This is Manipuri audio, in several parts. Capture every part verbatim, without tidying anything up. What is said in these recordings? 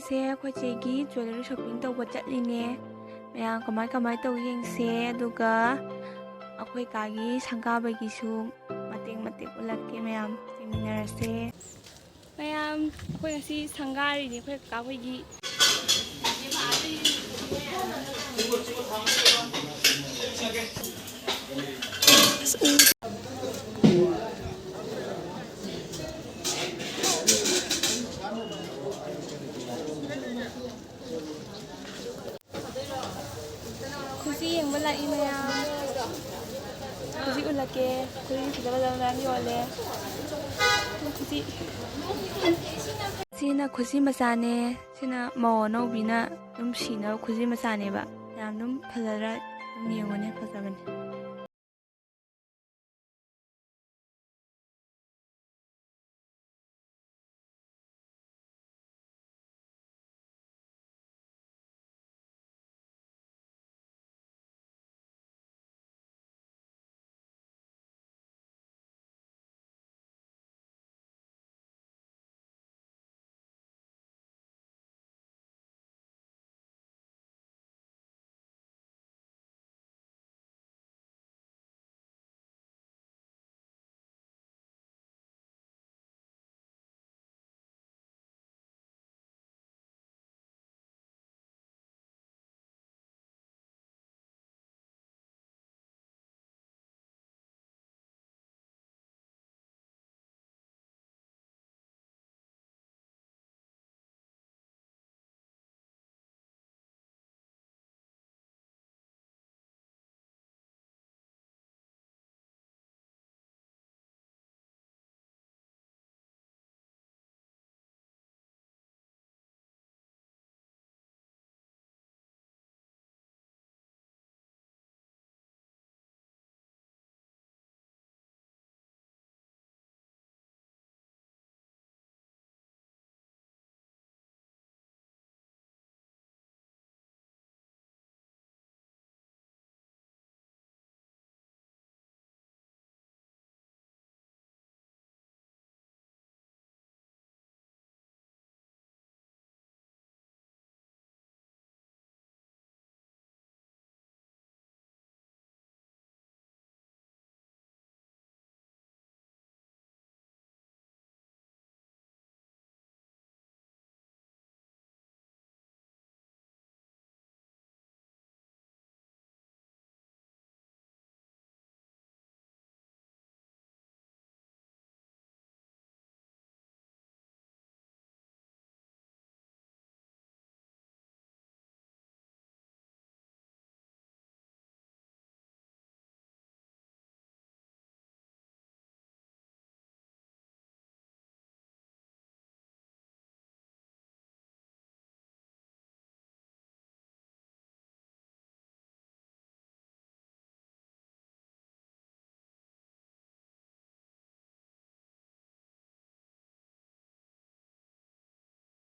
ꯁꯦ ꯑꯩꯈꯣꯏ ꯆꯦꯒꯤ jewellery shopping ꯇꯧꯕ ꯆꯠꯂꯤꯅꯦ꯫ ꯃꯌꯥꯝ ꯀꯃꯥꯏ ꯀꯃꯥꯏ ꯇꯧ ꯌꯦꯡꯁꯦ, ꯑꯗꯨꯒ ꯑꯩꯈꯣꯏ ꯀꯥꯒꯤ ꯁꯪꯒꯥꯕꯒꯤꯁꯨ ꯃꯇꯦꯛ ꯃꯇꯦꯛ ꯎꯠꯂꯛꯀꯦ, ꯃꯌꯥꯝ ꯌꯦꯡꯃꯤꯟꯅꯔꯁꯦ꯫ ꯃꯌꯥꯝ ꯑꯩꯈꯣꯏ ꯉꯁꯤ ꯁꯪꯒꯥꯔꯤꯅꯤ ꯑꯩꯈꯣꯏ ꯀꯀꯥ ꯍꯣꯏꯒꯤ꯫ ꯈꯨꯖꯤ ꯌꯦꯡꯕ ꯂꯥꯛꯏ ꯃꯌꯥꯝ꯫ ꯈꯨꯖꯤ ꯎꯠꯂꯛꯀꯦ꯫ ꯈꯨꯖꯤ ꯐꯖ ꯐꯖꯕ ꯃꯌꯥꯝ ꯌꯣꯜꯂꯦ꯫ ꯈꯨꯖꯤ꯫ ꯁꯤꯅ ꯈꯨꯖꯤ ꯃꯆꯥꯅꯦ꯫ ꯁꯤꯅ ꯃꯧ ꯑꯅꯧꯕꯤꯅ ꯑꯗꯨꯝ ꯁꯤꯅꯕ ꯈꯨꯖꯤ ꯃꯆꯥꯅꯦꯕ꯫ ꯌꯥꯝ ꯑꯗꯨꯝ ꯐꯖꯗ꯭ꯔꯥ? ꯑꯗꯨꯝ ꯌꯦꯡꯉꯨꯅꯦ, ꯐꯖꯕꯅꯦ꯫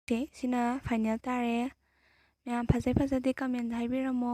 ꯁꯦ ꯁꯤꯅ ꯐꯥꯏꯅꯦꯜ ꯇꯥꯔꯦ꯫ ꯃꯌꯥꯝ ꯐꯖꯩ ꯐꯖꯗꯦ ꯀꯃꯦꯟꯗ ꯍꯥꯏꯕꯤꯔꯝꯃꯣ꯫